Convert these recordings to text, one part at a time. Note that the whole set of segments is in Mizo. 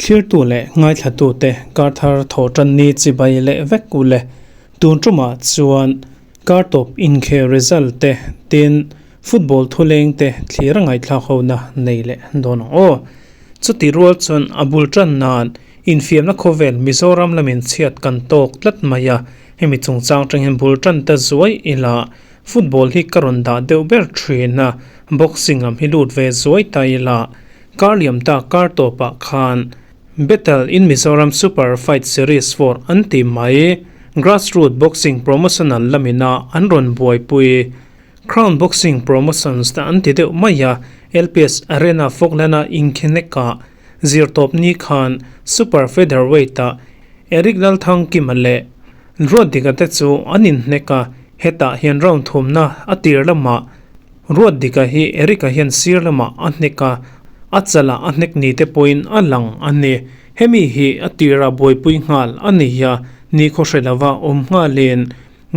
Thlirtu leh ngaithlatute kar thar thaw tan ni chibai leh vek u le. Tun tumah chuan kar tawp inkhel result te tin football thuleng te thlir a ngaihthlak hona nei leh dawn ang aw. Chuti rual chuan a bul tan nan infiamna khawvel Mizoram lamin chhiat kan tawk tlat mai a, hemi chungchang tang hian bul tan ta zuai ila football hi ka rawn dah deuh ber thin a, boxing lam hi lut ve zuai ta ila Kar liam ta kar tawpah khan Battle in Mizoram Super Fight Series 4 an ti mai. Grassroot Boxing Promotional lamina an rawn buaipui. Crown Boxing Promotions te an ti deuh mai a, LPS Arena Falkland-a inkhenekah zirtawpni khan Super Featherweight-ah Eric Lalthangkima leh Ruatdika te chu an inhnek a, hetah hian round thumna a tir lamah Ruatdika hi Eric-a hian sir lamah a hnek a, a chalah a hnek ni te pawhin a lang a ni. Hemi hi a tirah buaipui nghal a ni a, nikhaw hre lova awm nghalin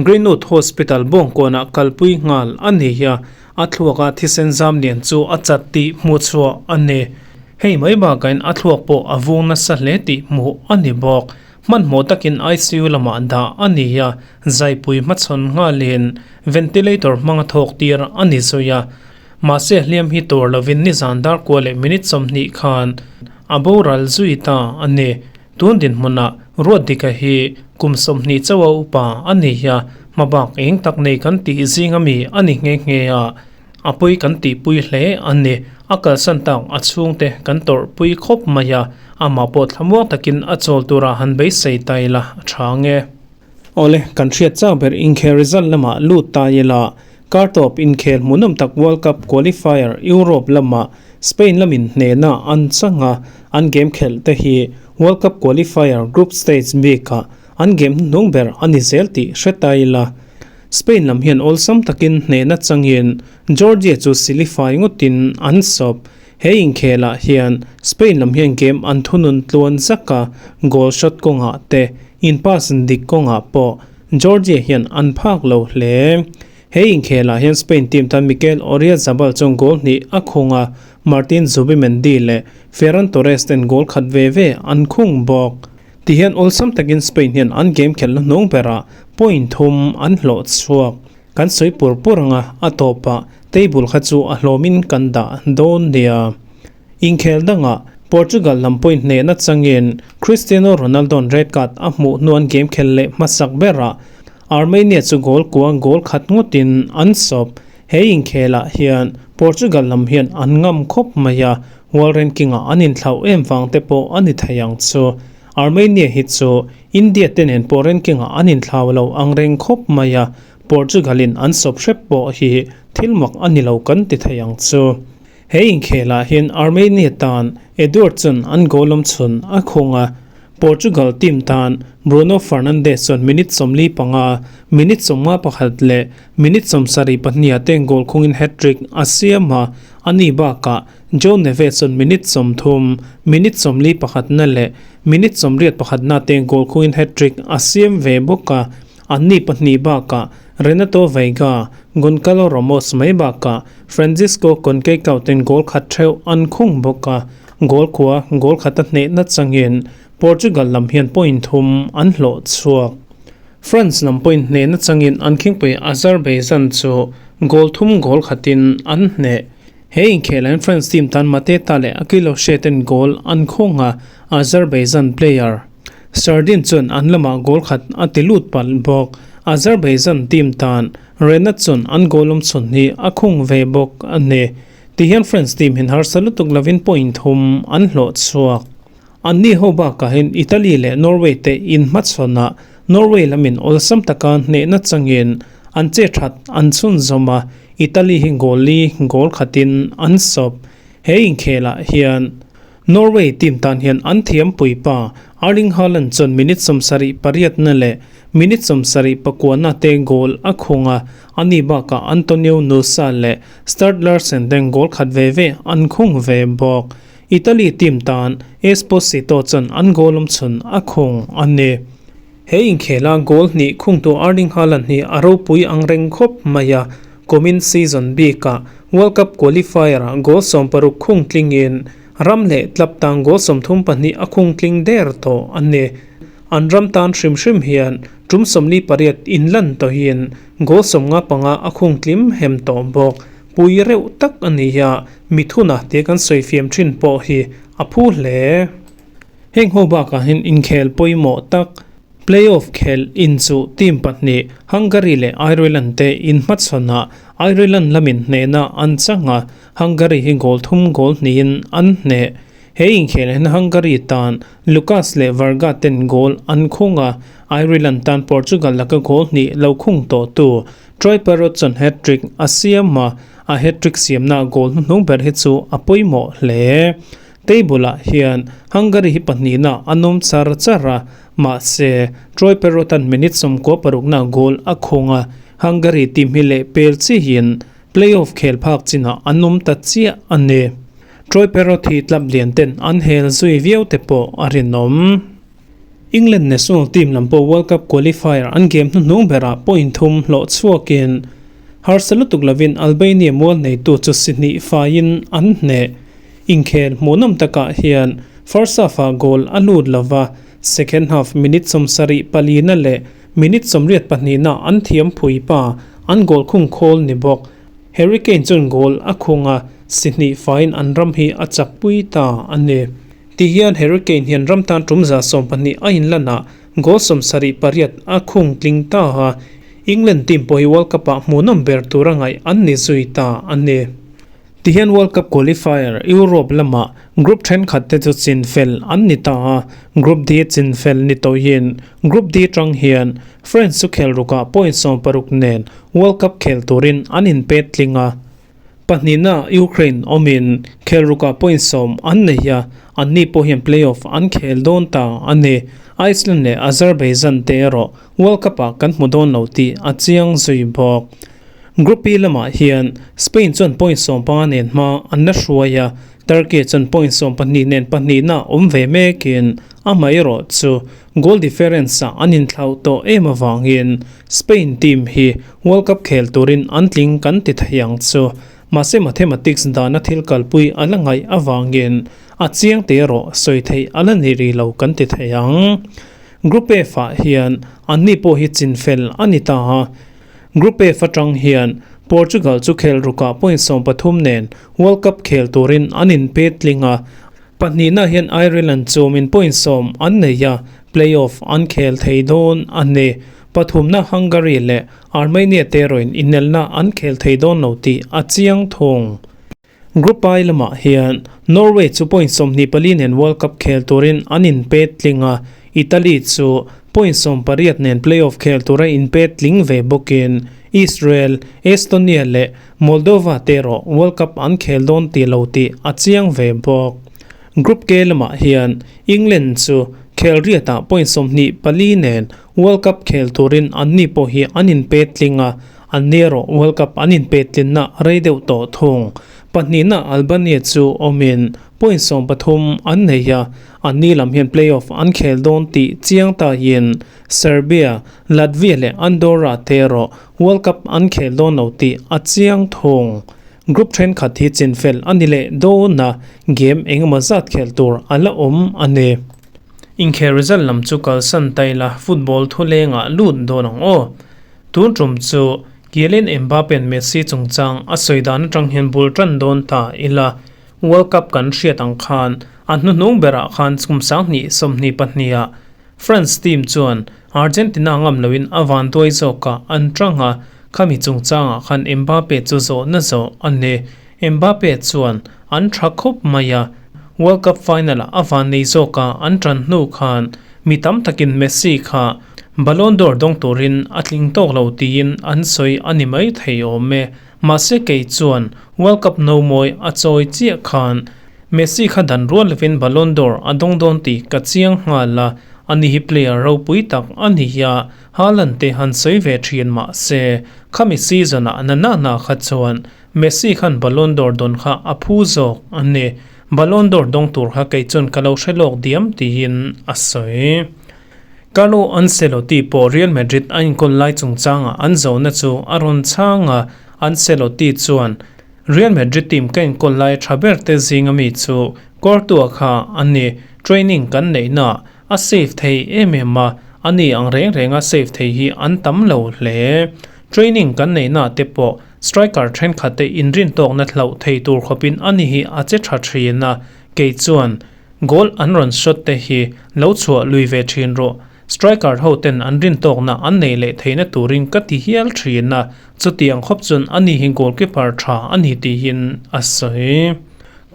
Greenwood Hospital bawngkawnah kalpui nghal a ni a, a thluaka thisen zam lian chu a chat tih hmuhchhuah a ni. Hei mai bakain a thluak pawh a vung nasa hle tih hmuh a ni bawk. Hmanhmawh takin ICU lamah dah a ni a, zaipui hmachhawn nghalin ventilator hmanga thawk tir a ni zui a. Mahse hliam hi tur lovin nizan dar kua leh minute 20 khan a boral zui ta a ni. Tun dinhmunah Ruatdika hi kum 20 chauha upa a ni a, hmabak eng tak nei kan tih zing ami a ni nghe nghe a. A pui kan tihpui hle a ni. A kalsan tak a chhungte kan tawrhpui khawp mai a, amah pawh thlamuang takin a chawl tura han beisei ta ila a tha ang e. Awle, kan hriat chak ber inkhel result lamah lut ta ila, kar tawp inkhel hmuhnawm tak World Cup qualifier Europe lamah Spain lamin hnehna an chang a, an game khelh te hi World Cup qualifier group stage bikah an game hnuhnung ber a ni zel tih hre ta ila. Spain lam hian awlsam takin hnehna changin Georgia chu silifai ngawtin an sawp. He inkhelah hian Spain lam hian game an thunun tluan zak a, goal shot kawngah te, in pass dik kawngah pawh Georgia hian an phak lo hle. He inkhelah hian Spain team tan Mikel Oyarzabal chuan goal hnih a khung a, Martin Zubimendi leh Ferran Torres ten goal khat ve ve an khung bawk. Ti hian awlsam takin Spain hian an game khelhna hnung berah point thum an hlawh chhuak. Kan sawi pur pur anga a tawpah table kha chu a hlawmin kan dah dawn nia. Inkhel dangah Portugal lam point hnehna changin Cristiano Ronaldo-a'n red card a hmuh hnuan game khelh leh hmasak berah Armenia chu goal kua goal khat ngawtin an sawp. He inkhelah hian Portugal lam hian an ngam khawp mai a, World ranking-ah an inthlauh em vang te pawh a ni thei ang chu. Armenia hi chu India te nen pawh ranking-ah an inthlau lo ang reng khawp mai a, Portugal-in an sawp hrep pawh hi thil mak a ni lo kan ti thei ang chu. He inkhelah hian Armenia tan Eduard chuan an goal awm chhun a khung a, Portugal team tan Bruno Fernandes chuan minute 45, minute 51 leh minute 72 te goal khungin hat-trick a siam a, a ni bakah Joe Neves chuan minute 30, minute 41 leh minute 81 te goal khungin hat-trick a siam ve bawk a, anni pahnih bakah Renato Veiga, Goncalo Ramos mai bakah Francisco Conceicao ten goal khat theuh an khung bawk a, goal khua goal khat a hnehna changin Portugal lam hian point thum an hlawh chhuak. France lam point hnehna changin an khingpui Azerbaijan chu goal thum goal khatin an hneh. He inkhelah France team tan Mateta leh Akiloshe ten goal an khung a, Azerbaijan player Sardin chuan an lamah goal khat a ti lut palh bawk. Azerbaijan team tan Renat chuan an goal awm chhun hi a khung ve bawk a ni. Tihian France team hian harsa lutuk lovin point thum an hlawh chhuak. Anni ho bakah hian Italy leh Norway te inhmachhawnah Norway lamin awlsam taka hnehna changin an che that an chhunzawm a, Italy hi goal li goal khatin an sawp. He inkhelah hian Norway team tan hian an thiampui pa Erling Haaland chuan minute 78 na leh minute 79 te goal a khung a, ani bakah Antonio Nusa leh Start Larsen ten goal khat ve ve an khung ve bawk. Italy team tan Esposito chuan an goal awm chhun a khung a ni. He inkhela goal hnih khungtu Erling Haaland hi a ropui ang reng khawp mai a. Kumin season bikah World Cup qualifier-ah goal 60 khung tlingin ram leh club tan goal 32 a khung tling der tawh a ni. An ram tan hrim hrim hian tum 48 inlan tawhin goal 55 a khung tlim hem tawh bawk. Pui reuh tak a ni a, mithuna tia kan sawi fiam thin pawh hi a phu hle. Heng ho bakah hian inkhel pawimawh tak Playoff khelh inchuh team pahnih Hungary leh Ireland te inhmachhawnah Ireland lamin hnehna an chang a, Hungary hi goal thum goal hnihin an hneh. He inkhel hian Hungary tan Lukas leh Varga ten goal an khung a, Ireland tan Portugal laka goal hnih lo khung tawhtu Troy Parrott chuan hat-trick a siam a, a hat-trick siamna goal hnuhnung ber hi chu a pawimawh hle. Table-ah hian Hungary hi pahnihna an awm char char a, mahse Troy Parrott-a'n minute 96na goal a khung a, Hungary team hi leh pel chihin playoff khel phak chinah an awm ta chiah a ni. Troy Parrott hi club lian ten an hel zui viau te pawh a rinawm. England national team lam pawh World Cup qualifier an game hnuhnung berah point thum hlawh chhuakin harsa lutuk lovin Albania mual neitu chu si hnih faiin an hneh. Inkhel hmuhnawm takah hian first half-ah goal a lut lova, second half minute 74na leh minute 82na an thiam phui pa an goal khung khawl ni bawk. Harry Kane chuan goal a khung a, si hnih faiin an ram hi a chakpui ta a ni. Ti hian Harry Kane hian ram tan tum 120 a inlanah goal 78 a khung tling ta a, England team pawh hi World Cup-ah hmuhnawm ber tura ngaih an ni zui ta a ni. Ti hian World Cup qualifier Europe lamah group thenkhat te chu chin fel an ni ta a, Group D chin fel ni tawhin Group D tang hian France chu khel rukah point 60 nen World Cup khel turin an inpet tling a. Pahnihna Ukraine awmin khel rukah point 10 an nei a, anni pawh hian playoff an khel dawn ta a ni. Iceland leh Azerbaijan te erawh World Cup-ah kan hmu dawn lo tih a chiang zui bawk. Group B lamah hian Spain chuan point 15 nen hma an la hruai a, Turkey chuan point 12 nen pahnihna awm ve mekin amaherawh chu goal difference-ah an inthlauh tawh em avangin Spain team hi World Cup khel turin an tling kan ti thei ang chu. Mahse mathematics dana thil kalpui a la ngaih avangin a chiang te erawh sawi theih a la ni rih lo kan ti thei ang. Group F-ah hian anni pawh hi chinfel a ni ta a. Group F atang hian Portugal chu khel rukah point 13 nen World Cup khel turin an inpet tling a, pahnihna hian Ireland chumin point 10 an nei a, play-off an khel thei dawn a ni. Pathumna Hungary leh Armenia te erawhin inelna an khel thei dawn lo tih a chiang thung. Group I lamah hian Norway chu point 24 nen World Cup khel turin an inpet tling a, Italy chu point 18 nen playoff khel tura inpet tling ve bawkin Israel, Estonia leh Moldova te erawh World Cup an khel dawn tih lo tih a chiang ve bawk. Group K lamah hian England chu khel riatah point 24 nen World Cup khel turin anni pawh hi an inpet tling a, Anni erawh World Cup an inpetlinna rei deuh tawh thung. Pahnihna Albania chu awmin point 13 an nei a, anni lam hian playoff an khel dawn tih chiang tahin Serbia, Latvia leh Andorra te erawh World Cup an khel dawn lo tih a chiang thung. Group thenkhat hi chinfel a ni leh dawn a, game engemaw zat khel tur a la awm a ni. Inkhel result lam chu kalsan ta ila football thulengah lut dawn ang aw. Tun tum chu Kylian Mbappe-a'n Messi chungchang a sawi dan atang hian bul tan dawn ta ila, World Cup kan hriat ang khan a hnuhnung berah khan kum 2022-ah France team chuan Argentina ngam loin a vanduai zawkah an tang a, khami chungchangah khan Mbappe chu zawhna zawh a ni. Mbappe chuan an tha khawp mai a, World Cup final-ah a vannei zawkah an tan hnu khan Mi tam takin Messi kha Ballon d'Or dawng turin a tling tawk lo tiin an sawi a ni mai thei awm e. Mahse kei chuan World Cup no mawi a chawi chiah khan Messi kha dan rual lovin Ballon d'Or a dawng dawn tih ka chiang nghal a, ani hi player ropui tak a ni a, Haaland te han sawi ve thin mahse khami season-ah na na na kha chuan Messi khan Ballon d'Or dawn kha a phu zawk a ni. Ballon d'Or dawng tur kha kei chuan ka lo hre lawk diam tiin a sawi. Carlo Ancelotti pawh Real Madrid a inkawl lai chungchangah an zohna chu a rawn chhang a. Ancelotti chuan, Real Madrid team ka enkawl lai tha ber te zinga mi chu Courtois kha a ni. Training kan neihna a save thei em em a, a ni ang reng renga save thei hi an tam lo hle. Training kan neihna te pawh striker thenkhat te inrintawkna hlauh thei tur khawpin a ni hi a che tha thin a, kei chuan goal an rawn shot te hi lo chhuah lui ve thin rawh. Striker ho ten an rintawkna an nei leh theihna turin ka ti hial thin a, chutiang khawp chuan a ni hi goalkeeper tha a ni tiin a sawi.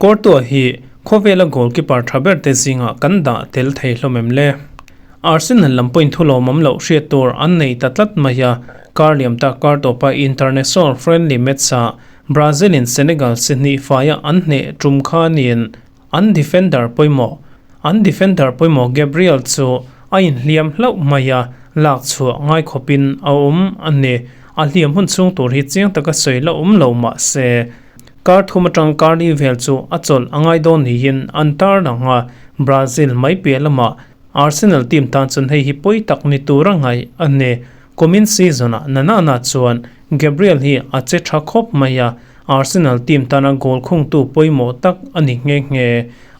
Courtois hi khawvela goalkeeper tha ber te zingah kan dah tel thei hlawm em le? Arsenal lam pawhin thu lawmawm loh hriat tur an nei ta tlat mai a, kar liam tak kar tawpa international friendly match-ah Brazil-in Senegal si hnih faia an hneh tum khanin an defender pawimawh an defender pawimawh Gabriel chu a inhliam hlauh mai a, lak chhuah ngai khawpin a awm a ni. A hliam hun chhung tur hi chiang taka sawi la awm lo mah se, kar thum atang kar li vel chu a chawlh a ngai dawn niin an tar lang a, Brazil mai piah lamah Arsenal team tan chuan hei hi pawi tak ni tur a ngaih a ni. Kumin season-ah Nanana chuan Gabriel hi a che tha khawp mai a, Arsenal team tana goal khungtu pawimawh tak a ni nghe nghe.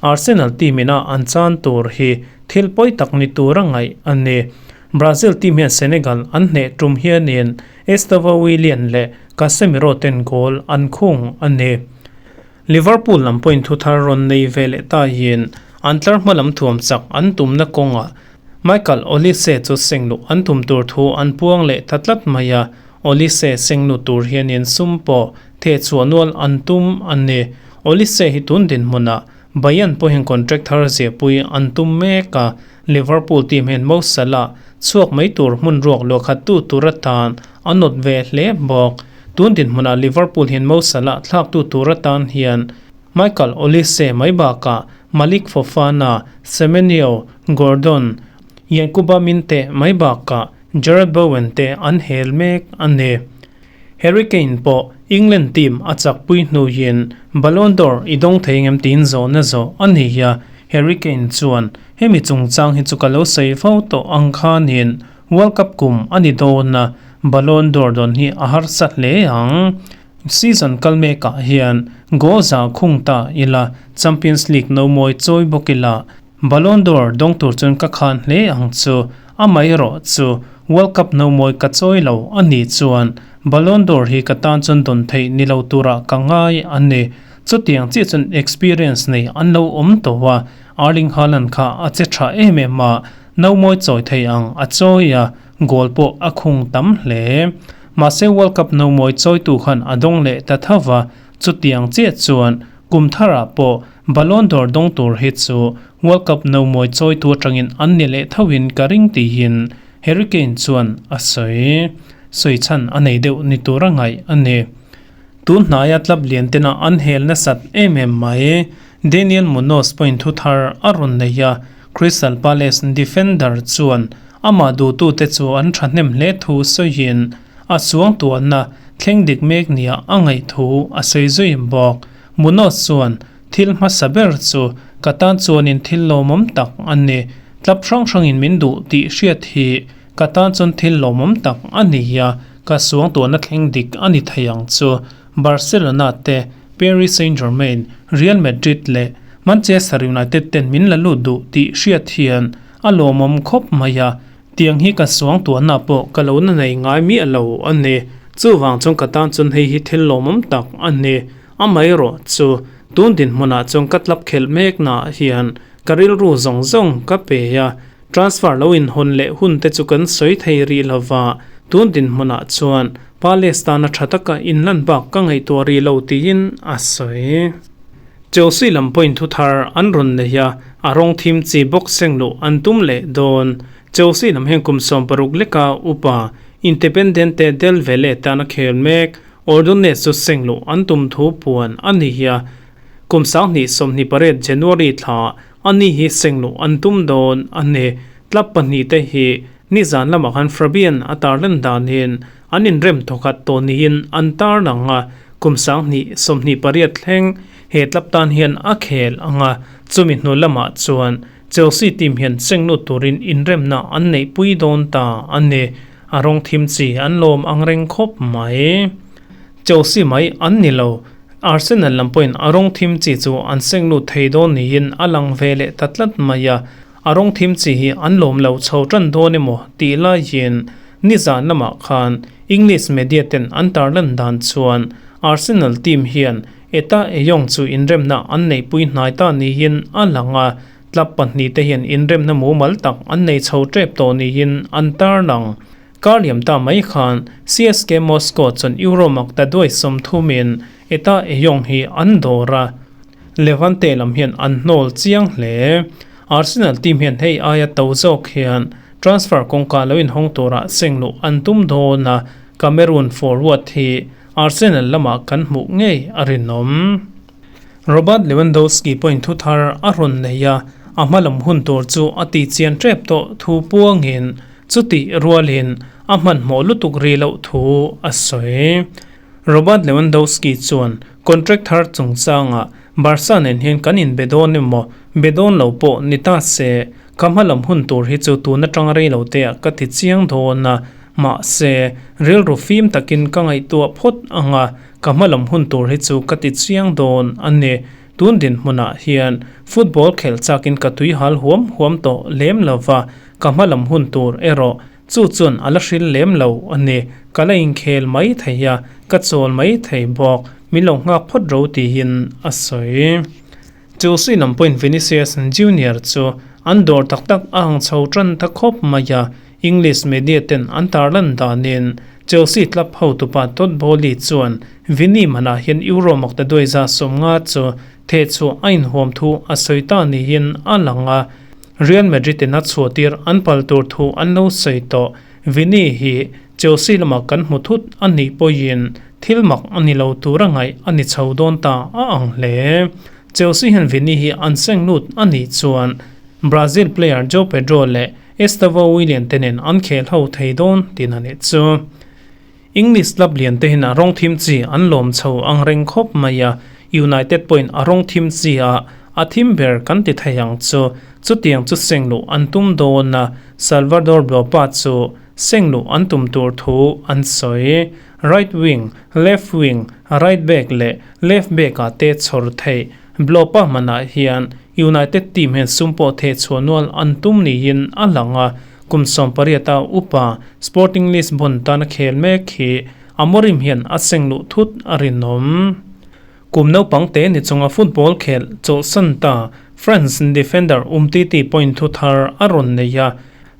Arsenal team ina an chan tur hi thil pawi tak ni tur a ngaih a ni. Brazil team hian Senegal an hneh tum hianin Estevao Willian leh Casemiro ten goal an khung a ni. Liverpool lam pawhin thu thar rawn nei ve leh ta hian an tlar hma lam thuam chak an tumna kawngah Michael Olise chu sengluh an tum tur thu an puang leh ta tlat mai a, Olise sengluh tur hianin sum pawh thehchhuah nual an tum a ni. Olise hi tun dinhmunah Bayern pawhin contract thar ziahpui an tum mek a, Liverpool team hian Mo Salah chhuak mai tur hmun ruak luahkhattu tur atan a nawt ve hle bawk. Tun dinhmunah Liverpool hian Mo Salah thlaktu tur atan hian Michael Olise mai bakah Malick Fofana, Semenyo, Gordon, Yankuba Minteh mai bakah Jarrod Bowen te an hel mek a ni. Harry Kane pawh England team a chakpui hnuin Ballon d'Or i dawng thei ngem tiin zawhna zawh a ni a, Harry Kane chuan hemi chungchang hi chu ka lo sawi fo tawh ang khanin World Cup kum a ni dawn a, Ballon d'Or dawn hi a harsa hle ang. Season kal mekah hian goal za khung ta ila Champions League no mawi chawi bawk ila Ballon d'Or dawng tur chuan ka khan hle ang chu. Amaherawh chu World Cup no mawi ka chawi lo a nih chuan Ballon d'Or hi ka tan chuan dawn theih ni lo turah ka ngai a ni. Chutiang chiah chuan experience nei an lo awm tawh a, Erling Haaland kha a che tha em em a, no mawi chawi thei ang a chawi a, goal pawh a khung tam hle. Mahse World Cup no mawi chawitu khan a dawng leh ta tho va, chutiang chiah chuan kum tharah pawh Ballon d'Or dawng tur hi chu World Cup no mawi chawitu atangin an ni leh thoin ka ring tihin Harry Kane chuan a sawi. Sawi chhan a nei deuh ni tur a ngaih a ni. Tun hnaia club lian tena an hel nasat em em mai. Daniel Munoz pawhin thu thar a rawn nei a, Crystal Palace defender chuan amah duhtute chu an thahnem hle thu sawiin a suangtuahna thleng dik mek nia a ngaih thu a sawi zui bawk. Munoz chuan, Thil hmasa ber chu ka tan chuanin thil lawmawm tak a ni. Club hrang hrangin min duh tih hriat hi ka tan chuan thil lawmawm tak a ni a, ka suangtuahna thleng dik a ni thei ang chu. Barcelona te, Paris Saint-Germain, Real Madrid leh Manchester United ten min la lut duh tih hriat hian a lawmawm khawp mai a, tiang hi ka suangtuahna pawh ka lo na nei ngai miah lo a ni. Chuvang chuan ka tan chuan hei hi thil lawmawm tak a ni. Amaherawh chu tun dinhmunah chuan ka club khelh meknaah hian ka rilru zawng zawng ka pe a, Transfer lo inhawn leh hun te chu kan sawi thei rih lo va, tun dinhmunah chuan Palace tana tha taka inlan bak ka ngaihtuah rih lo tiin a sawi. Chelsea lam pawhin thu thar an rawn nei a, a rawng thim chi bawk seng luh an tum leh dawn. Chelsea lam hian kum 60 leka upa Independiente del Valle tana khel mek Ordonez chu seng luh an tum thu puan a ni a, kum 2028 January thla Ani hi sengluh an tum dawn a ni. Club pahnihte hi nizan lamah khan Fabian a tarlan danin an inrem thawkhat tawh niin an tarlang a, kum 2028 thleng he club tan hian a khel ang a, chumi hnu lamah chuan Chelsea team hian senglut turin inremna an neihpui dawn ta a ni. A rawng thim chi an lawm ang reng khawp mai. Chelsea mai an ni lo, Arsenal lam pawhin a rawng thim chi chu an seng lut thei dawn niin a lang ve leh ta tlat mai a, a rawng thim chi hi an lawm lo chho tan dawn emaw tih laiin nizan lamah khan English media ten an tarlan dan chuan Arsenal team hian Eta Eyong chu inremna an neihpui hnai ta niin a lang a, club pahnihte hian inremna mumal tak an nei chho tep tawh niin an tarlang. Kar liam ta mai khan CSK Moscow chuan Euro mak ta duai sawmthumin Eta Eyong hi an dawr a, Levante lam hian an hnawl chiang hle. Arsenal team hian hei aia to zawk hian transfer kawngka lo inhawng tura seng luh an tum dawn a, Cameroon forward hi Arsenal lamah kan hmuh ngei a rinawm. Robert Lewandowski pawhin thu thar a rawn nei a, a hmalam hun tur chu a tihchian tep tawh thu puangin Chutih rualin a hmanhmawh lutuk ri loh thu a sawi. Robert Lewandowski chuan contract thar chungchangah Barca nen hian kan inbe dawn emaw, be dawn lo pawh ni ta se, ka hmalam hun tur hi chu tun atanga rei lo teah ka ti chiang dawn a, mahse, rilru fim takin ka ngaihtuah phawt ang a, ka hmalam hun tur hi chu ka ti chiang dawn a ni. Tun dinhmunah hian football khelh chakin ka tui hal huam huam tawh lem lo va, ka hma lam hun tur erawh chu chuan a la hril lem lo a ni. Ka la inkhel mai thei a, ka chawl mai thei bawk, min lo nghak phawt ro tiin a sawi. Chelsea lam pawhin Vinicius Junior chu an dawr tak tak a ang chho tan ta khawp mai a, English media ten an tarlan danin Chelsea club hotupa Todd Boehly chuan Vini manah hian Euro makta duai za 50 chu thehchhuah a inhuam thu a sawi ta niin a lang a, Real Madrid in a chhuahtir an pal tur thu an lo sawi tawh. Vini hi Chelsea lamah kan hmu thut a nih pawhin thil mak a ni lo tura ngaih a ni chho dawn ta a ang hle. Chelsea hian Vini hi an seng lut a nih chuan Brazil player Joao Pedro leh Estevao Willian te nen an khel ho thei dawn tihna nih chu. English club lian te hian a rawng thim chi an lawm chho ang reng khawp mai a, United pawhin a rawng thim chi a a thim ber kan ti thei ang chu. Chutiang chu seng luh an tum dawn a, Salvador Blopa chu seng luh an tum tur thu an sawi. Right wing, left wing, right back leh left back ah te chhawr theih Blopa hmanah hian United team hian sum pawh theh chhuah nual an tum niin a lang a, kum 18 a upa Sporting Lisbon tana khel mek hi Amorim hian a seng luh thut a rinawm. Kum naupang te ni chunga football khel chawlhsan ta France defender Umtiti point thu thar a rawn nei a,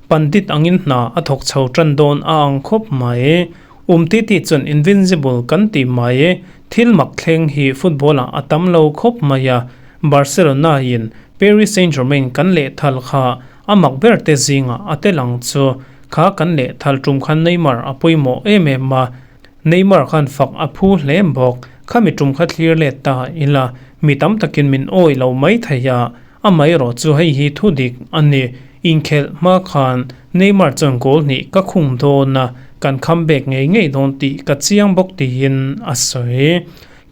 pandit angin hna a thawk chho tan dawn a ang khawp mai. Umtiti chuan invincible kan ti mai, thil mak thleng hi football ah a tam lo khawp mai a, Barcelona in Paris Saint-Germain kan lehthal kha a mak ber te zingah a tel ang chu. Kha kan lehthal tum khan Neymar a pawimawh em em a, Neymar khan fak a phu hle bawk. Khami tum kha thlir let ta ila mi tam takin min awih lo mai thei a, Amaherawh chu hei hi thu dik a ni. Inkhelh hma khan Neymar chuan goal hnih ka khung dawn a, kan comeback ngei ngei dawn tih ka chiang bawk tiin a sawi.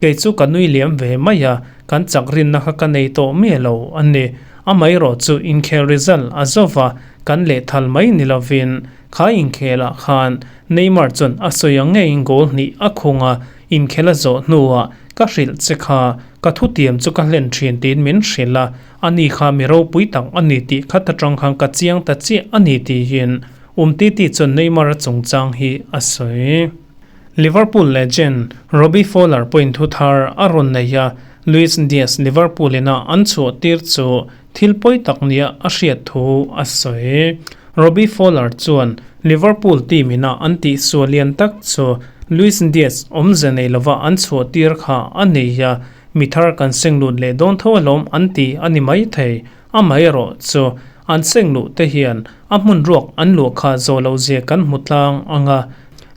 Kei chu ka nui liam ve mai a, kan chak rinna kha ka nei tawh miah lo a ni. Amaherawh chu inkhel result a zo va, kan lehthal mai ni lovin kha inkhelah khan Neymar chuan a sawi ang ngeiin goal hnih a khung a, inkhel a zawh hnuah ka hrilh che kha Ka thutiam chu ka hlen thin tiin min hrilh a, ani kha mi ropui tak a ni tih khat atang khan ka chiang ta chiah a ni tiin Umtiti chuan Neymar-a chungchang hi a sawi. Liverpool legend Robbie Fowler pawhin thu thar a rawn nei a, Luis Diaz Liverpool ina an chhuah tir chu thil pawi tak nia a hriat thu a sawi. Robbie Fowler chuan Liverpool team ina an tihsual lian tak chu Luis Diaz awmze nei lova an chhuah tir kha a nei a, mi thar kan seng lut leh dawn tho alawm an ti a ni maithei. Amaherawh chu an seng luh te hian a hmun ruak an luah kha zawh loh zia kan hmu tlang ang a,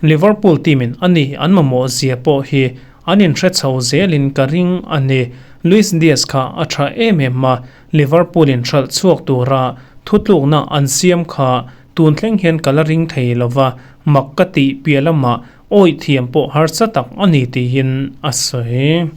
Liverpool team in a ni an mamawh zia pawh hi an inhre chho zelin ka ring a ni. Luis Diaz kha a tha em em a, Liverpool in hralh chhuak tura thutlukna an siam kha tun thleng hian ka la ring thei lova, mak ka tih piah lamah awih thiam pawh harsa tak a ni tiin a sawi.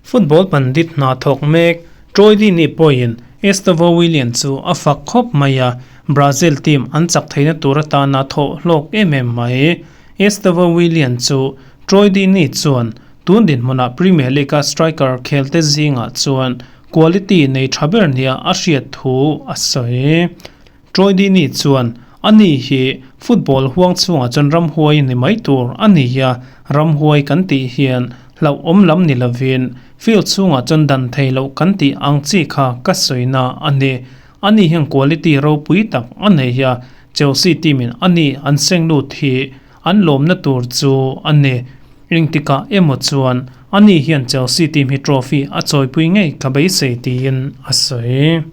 Football pandit hna thawk mek Troy Deeney pawhin Estevao Willian chu a fak khawp mai a, Brazil team an chak theihna tur atana thawh hlawk em em mai. Estevao Willian chu Troy Deeney chuan tun dinhmunah Premier League-a striker khelte zingah chuan quality nei tha ber nia a hriat thu a sawi. Troy Deeney chuan, Ani hi football huang chhungah chuan ramhuai ni mai tur a ni a, ramhuai kan tih hian hlauhawm lam ni lovin field chhungah chuan dan thei loh kan tih ang chi kha ka sawina a ni. Ani hian quality ropui tak a nei a, Chelsea team in ani an seng lut hi an lawmna tur chu a ni. Engtikah emaw chuan ani hian Chelsea team hi trophy a chawipui ngei ka beisei tiin a sawi.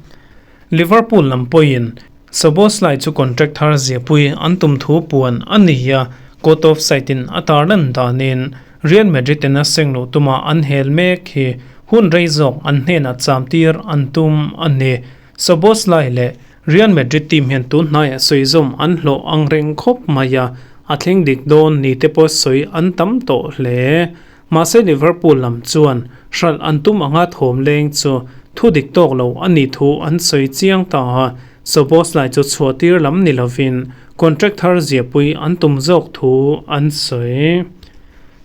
Liverpool lam pawhin Szoboszlai chu contract thar ziahpui an tum thu puan a ni a, court of side in a tarlan danin Real Madrid in a seng loh tuma an hel mek hi hun rei zawk an hnenah cham tir an tum a ni. Szoboszlai leh Real Madrid team hian tun hnaiah sawizawm an hlawh ang reng khawp mai a, a thleng dik dawn ni te pawh sawi an tam tawh hle. Mahse Liverpool lam chuan hralh an tum anga thawm leng chu thu dik tawk lo a nih thu an sawi chiang ta a, Szoboszlai chu chhuah tir lam ni lovin contract thar ziahpui an tum zawk thu an sawi.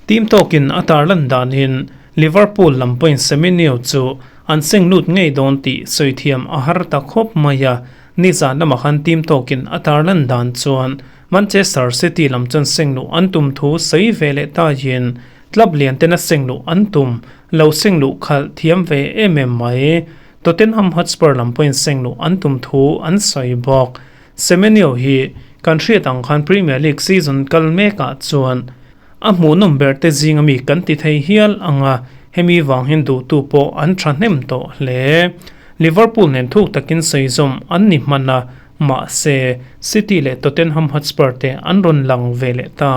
Team tawkin a tarlan danin Liverpool lam pawhin Semenyo chu an seng lut ngei dawn tih sawi thiam a har ta khawp mai a, nizan lamah khan team tawkin a tarlan dan chuan Manchester City lam chuan seng luh an tum thu sawi ve leh tahin club lian tena seng luh an tum lo seng luh khalh thiam ve em em mai. Tottenham Hotspur lam pawhin seng luh an tum thu an sawi bawk. Semenyo hi kan hriat ang khan Premier League season kal mekah chuan a hmuhnawm ber te zinga mi kan ti thei hial ang a, hemi vang hian duhtu pawh an thahnem tawh hle. Liverpool nen thuk takin sawi zawm an ni hman a, Mahse, City leh Tottenham Hotspur te an rawn lang ve leh ta.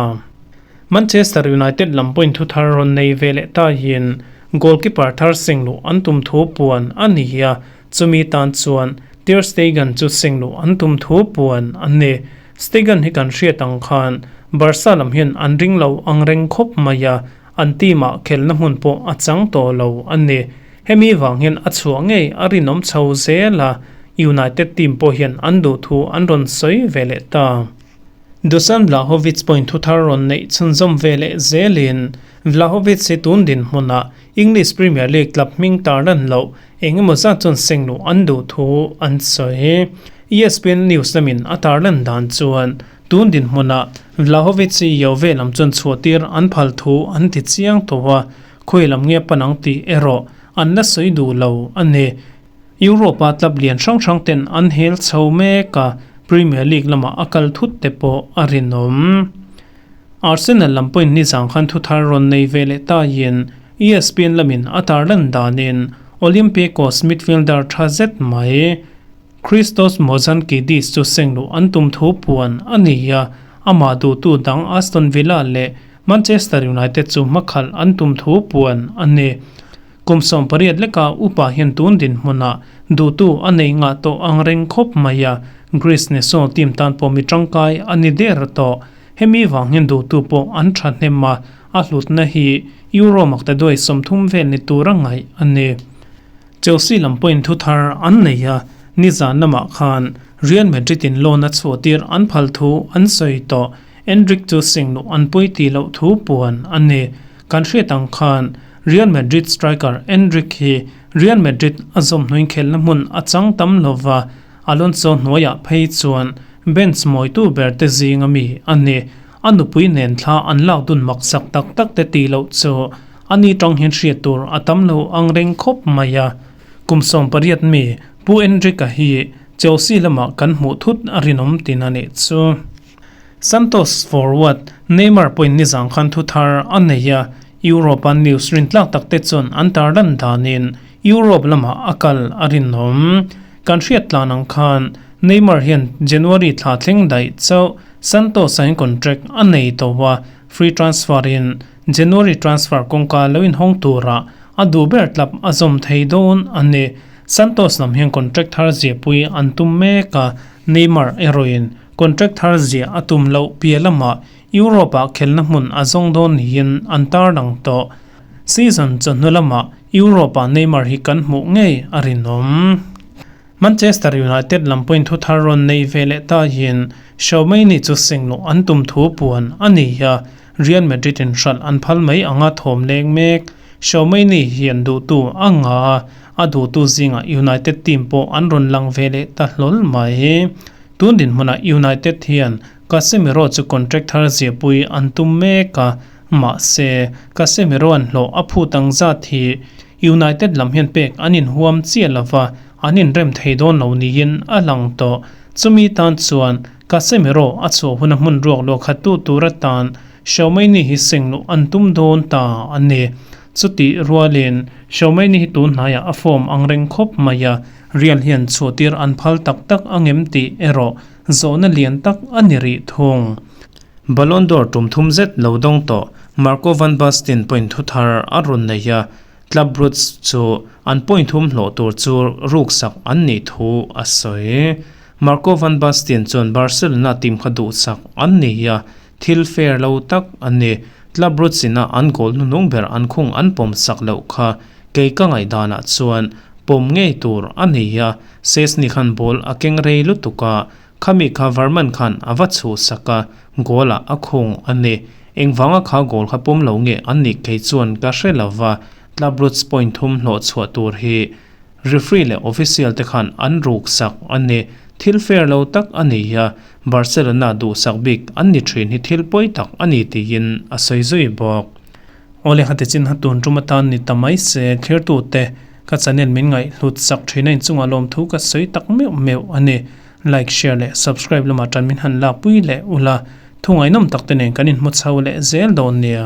Manchester United lam pawhin thu thar rawn nei ve leh ta hian goalkeeper thar seng luh an tum thu puan a ni a, chumi tan chuan Ter Stegen chu seng luh an tum thu puan a ni. Stegen hi kan hriat ang khan Barca lam hian an ring lo ang reng khawp mai a, an team ah khelna hmun pawh a chang tawh lo a ni. Hemi vang hian a chhuah ngei a rinawm chho zel a, United team pawh hian an duh thu an rawn sawi ve leh ta. Dusan Vlahovic pawhin thu thar rawn neih chhunzawm ve leh zelin Vlahovic hi tun dinhmunah English Premier League club hming tarlan loh eng emaw zat chuan seng luh an duh thu an sawi. ESPN News lamin a tarlan dan chuan Tun dinhmunah Vlahovic hi Juve lam chuan chhuahtir an phal thu an ti chiang tawh a, khawi lam nge pan ang tih erawh an la sawi duh lo a ni. Europe-a club lian hrang hrang ten an hel chho mek a, Premier League lamah a kal thut te pawh a rinawm. Arsenal lam pawhin nizang khan thuthar rawn nei ve leh taiin ESPN lamin a tarlan danin Olympiacos midfielder tha zet mai Christos Mozankidis chu seng luh an tum thu puan a ni a, amah duhtu dang Aston Villa leh Manchester United chu hmakhalh an tum thu puan a ni. Kum 18 leka upa hian tun dinhmunah duhtu a nei ngah tawh ang reng khawp mai a, Greece national team tan pawh mi tangkai a ni der tawh. Hemi vang hian duhtu pawh an tha hnem a, a hlutna hi Euro maktaduai 30 vel ni tura ngaih a ni. Chelsea lam pawhin thu thar an nei a, nizan lamah khan Real Madrid in loan a chhuahtir an phal thu an sawi tawh. Endrick chu seng luh an pawi tih loh thu puan a ni. Kan hriat ang khan Real Madrid striker Endrick hi Real Madrid a zawm hnuin khelna hmun a chang tam lova, Alonso hnuaiah phei chuan bench mawitu ber te zinga mi a ni. A nupui nen thla an lak dun maksak tak tak te tih loh chu A ni tang hian hriat tur a tam lo ang reng khawp mai a. Kum 18 mi Pu Endrick-a hi Chelsea lamah kan hmuh thut a rinawm tin a nih chu. Santos forward Neymar pawhin nizang khan thu thar a nei a, Europe-a news rintlak tak te chuan an tarlan danin Europe lamah a kal a rinawm. Kan hriat tlan ang khan Neymar hian January thla thleng daih chauh Santos-a hian contract a nei tawh a, free transfer in January transfer kawngka lo inhawng tura a duh ber tlap a zawm thei dawn a ni. Santos lam hian contract thar ziahpui an tum mek a, Neymar erawhin contract thar ziah a tum loh piah lamah Europe-ah khelna hmun a zawng dawn niin an tarlang tawh. Season chawhnu lamah Europe-ah Neymar hi kan hmuh ngei a rinawm. Manchester United lam pawhin thu thar rawn nei ve leh ta hian Xiaomei ni chu seng luh an tum thu puan a ni a. Real Madrid in hralh an phal mai anga thawm leng mek. Tchouameni hian duhtu a ngah a, a duhtu zingah United team pawh an rawn lang ve leh ta hlawl mai. Tun dinhmunah United hian Casemiro chu contract thar ziahpui an tum mek a, mahse Casemiro-a'n hlawh a phut ang zat hi United lam hian pek an inhuam chiah lova, an inrem thei dawn lo niin a lang tawh. Chumi tan chuan Casemiro a chhuah huna hmun ruak luah khat tu tur atan Xiaomei-ni hi seng luh an tum dawn ta a ni. Chutih rualin Xiaomei-ni hi tun hnaiah a form ang reng khawp mai a, Real hian chhuahtir an phal tak tak angem tih erawh zawhna lian tak a ni rih thung. Ballon d'Or tum thum zet lo dawng tawh Marco van Basten point thu thar a rawn nei a, Club Brugge chu an point thum hlawh tur chu ruksak an nih thu a sawi. Marco van Basten chuan Barcelona team kha duhsak an ni a, thil fair lo tak a ni. Club Brugge ina an goal hnuhnung ber an khung an pawm sak loh kha kei ka ngaihdanah chuan pawm ngei tur a ni a, Szczesny khan ball a keng rei lutuk a, Khami kha Varman khan a va chhuhsak a, goal ah a khung a ni. Engvanga kha goal kha pawm lo nge an nih kei chuan ka hre lo va, Club Brugge point thum hlawh chhuah tur hi referee leh official te khan an ruksak a ni. Thil fair lo tak a ni a, Barcelona duhsak bik an ni thin hi thil pawi tak a ni tiin a sawi zui bawk. Awle hate chin ha tun tum atan ni ta mai se thirtute ka channel min ngaih hlut sak thin a inchungah lawmthu ka sawi tak meuh meuh a ni. Like, share leh subscribe lamah tan min han lakpui leh ula, thungainawm tak te nen kan inhmu chho leh zel dawn nia.